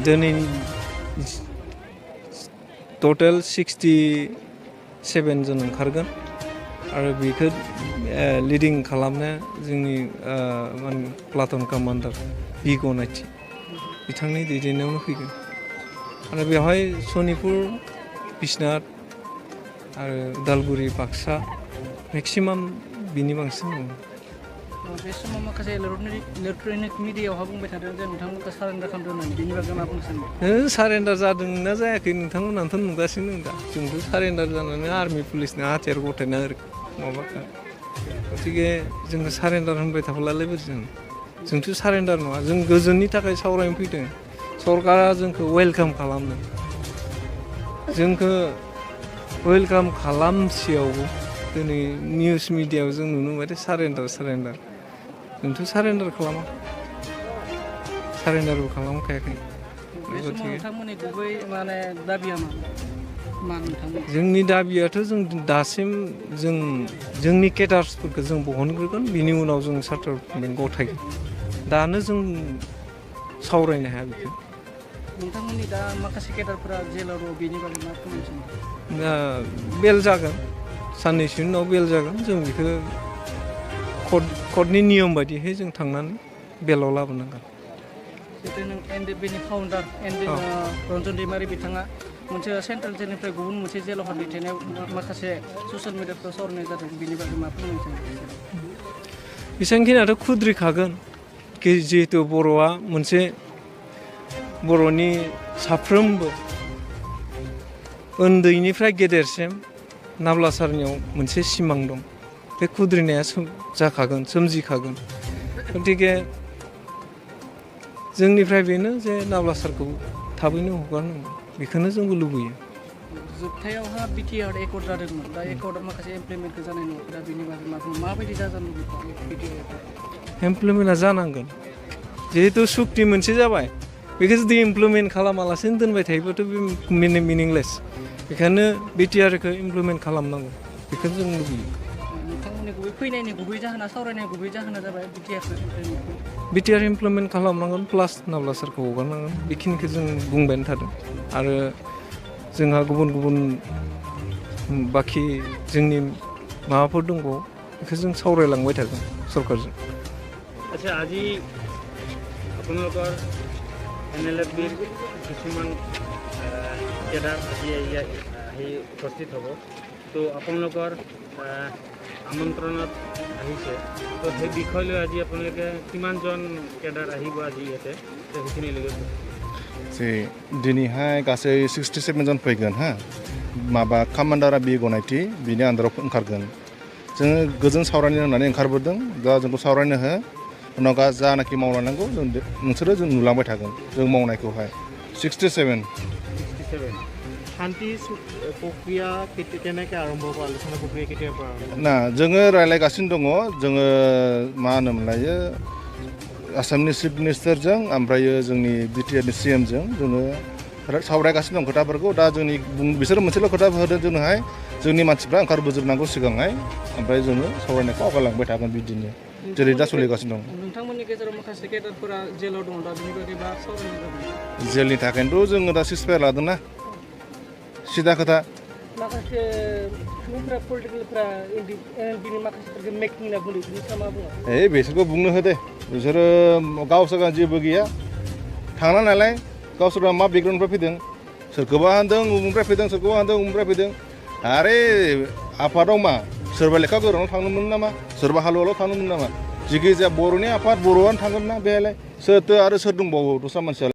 दिनै टटेल 67 जन ओंखारगोन आरो बेखौ लिडिं खालामनो जोंनि प्लाटन कामान्डार बि गनायथि बिथांनि दैदेननायावनो फैगोन आरो बेवहाय सनितपुर बिश्वनाथ आरो उदालगुरि बाक्सा मेक्सिमाम बिनि बांसिन दङ बे समाव माखासे इलेक्ट्रनिक मिडियायावहा बुंबाय थादों जे नोंथांमोनखौ सारेन्डार खालामदों होननानै बिनि बागै मा बुंनो सानो? सारेन्डार जादों ना जायाखै नोंथांमोनाथ' नुगासिनो दा जोंथ' सारेन्डार जानानै आर्मि पुलिसनो हाथियार गथायना माबाखा गतिके जोंखौ सारेन्डार होनबाय थाब्लालाय बोरै जानो जोंथ' सारेन्डार नङा जों गोजोननि थाखाय सावरायनो फैदों सरकारा जोंखौ वेलकाम खालामदों जोंखौ वेलकाम खालामसेयावबो दिनै निउस मिडियायाव जों नुनो मोनबाय सारेन्डार जोंथ' सारेन्डार खालामाखै सारेन्डारबो खालामखायाखै नोंथांमोननि गुबै माने दाबिया मा नोंथांमोन जोंनि दाबियाथ' जों दासिम जोंनि केडार्सफोरखौ जों बहनग्रोगोन बिनि उनाव जों सार्टिफिकेट गथायगोन दानो जों सावरायनो हाया बेखौ नोंथांमोननि दा माखासे केडारफोरा जेलाव दं बेनि बागै मा फोरमायनो बेल जागोन साननैसोनि उनाव बेल जागोन जों बेखौ कर्टनि नियम बायदियै जों थांनानै बेलाव लाबोनांगोन जितु नों बेनि फाउन्डार रन्जन दैमारि बिथाङा मोनसे सेन्ट्रेल जेलनिफ्राय गुबुन मोनसे जेलाव दैथायनायाव माखासे ससियेल मिडियाफ्राव सावरायनाय जादों बिनि बागै मा फोरमायनो सानो? बेसेबांखिनियाथ' खुद्रिखागोन जिहेतु बर'आ मोनसे बर'नि साफ्रोमबो उन्दैनिफ्राय गेदेरसिम नाब्लासारनियाव मोनसे सिमां दं बे खुद्रिनाया जाखागोन सोमजिखागोन गतिके जोंनिफ्राय बेनो जे नाब्लासारखौ थाबैनो हगारनांगौ बेखौनो जोंबो लुबैयो जोबथायावहा बिटिआर एकर्ड जादोंमोन दा एकर्डआव माखासे इमप्लिमेन्टखौ जानाय नङा दा बेनि बागै माबायदि जाजानो लुबैयो इमप्लिमेन्टआ जानांगोन जिहेतु सुक्ति मोनसे जाबाय बेखौ जुदि इमप्लिमेन्ट खालामालासेनो दोनबाय थायोबाथ' बे मिनिंलेस बेखायनो बिटिआरखौ इमप्लिमेन्ट खालामनांगौ बेखौ जों लुबैयो नोंथांमोननि फैनायनि गुबै जाहोना सावरायनाय गुबै जाहोना जाबाय बिटिआर इमप्लिमेन्ट खालामनांगोन प्लास नाब्लासारखौ हगारनांगोन बेखिनिखौ जों बुंबायानो थादों आरो जोंहा गुबुन बाखि जोंनि माबाफोर दंबावो बेखौ जों सावरायलांबाय थागोन सरकारजों আচ্ছা আজি আপোনালোকৰ NLFBৰ কিছুমান কেডাৰ আজি আহি উপস্থিত হ'ব তো আপোনালোকৰ আমন্ত্ৰণত আহিছে তো সেই বিষয় লৈ আজি আপোনালোকে কিমানজন কেডাৰ আহিব আজি ইয়াতে সেইখিনি লৈ दिनैहाय गासै 67 जन फैगोन माबा कामान्डारा बि गनायथि बिनि आन्दाराव ओंखारगोन जोङो गोजोन सावरायनो होननानै ओंखारबोदों दा जोंखौ सावरायनो हो उनाव जानाखि मावलांनांगौ जों नोंसोरो जों नुलांबाय थागोन जों मावनायखौहाय 67 শান্তি প্ৰক্ৰিয়া কেনেকৈ আৰম্ভ হ'ব আলোচনা প্ৰক্ৰিয়া কেতিয়াৰ পৰা না जोङो रायलायगासिनो दङ जोङो मा होनोमोनलायो आसामनि चिफ मिनिस्टारजों ओमफ्रायो जोंनि बिटिआरनि CMजों जोङो सावरायगासिनो दं खोथाफोरखौ दा जोंनि बिसोरो मोनसेल' खोथा होदों जोंनोहाय जोंनि मानसिफ्रा ओंखारबोजोबनांगौ सिगांहाय ओमफ्राय जोङो सावरायनायखौ आवगायलांबाय थागोन बिदिनो जेरै दा सोलिगासिनो दं नोंथांमोननि गेजेराव माखासे केडारफोरा जेलाव दं दा बिनि बागै मा सावरायनो जादों जेलनि थाखायनोथ' जोङो दा सिसफायार लादोंना सिदा खोथा माखासे सुबुंफोरा पलिटिकेलफ्रा NLBनि माखासेफोरखौ मेकिं होनना बुंदों बिनि सायाव मा बुङो बिसोरखौ बुंनो होदे बिसोरो गावसोरहा जेबो गैया थांना नालाय गावसोरहा मा बेकग्राउन्डनिफ्राय फैदों सोरखौबा होनदों उमुनिफ्राय फैदों सोरखौबा होनदों उमुनिफ्राय फैदों आरे आफादाव मा सोरबा लेखा गोरोंआव थांनो मोनो नामा सोरबा हालुवाल' थांनो मोनो नामा जिखि जाया बर'नि आफाद बर'आनो थांगोन ना बेहायलाय सोरथो आरो सोर दंबावो दस्रा मानसिया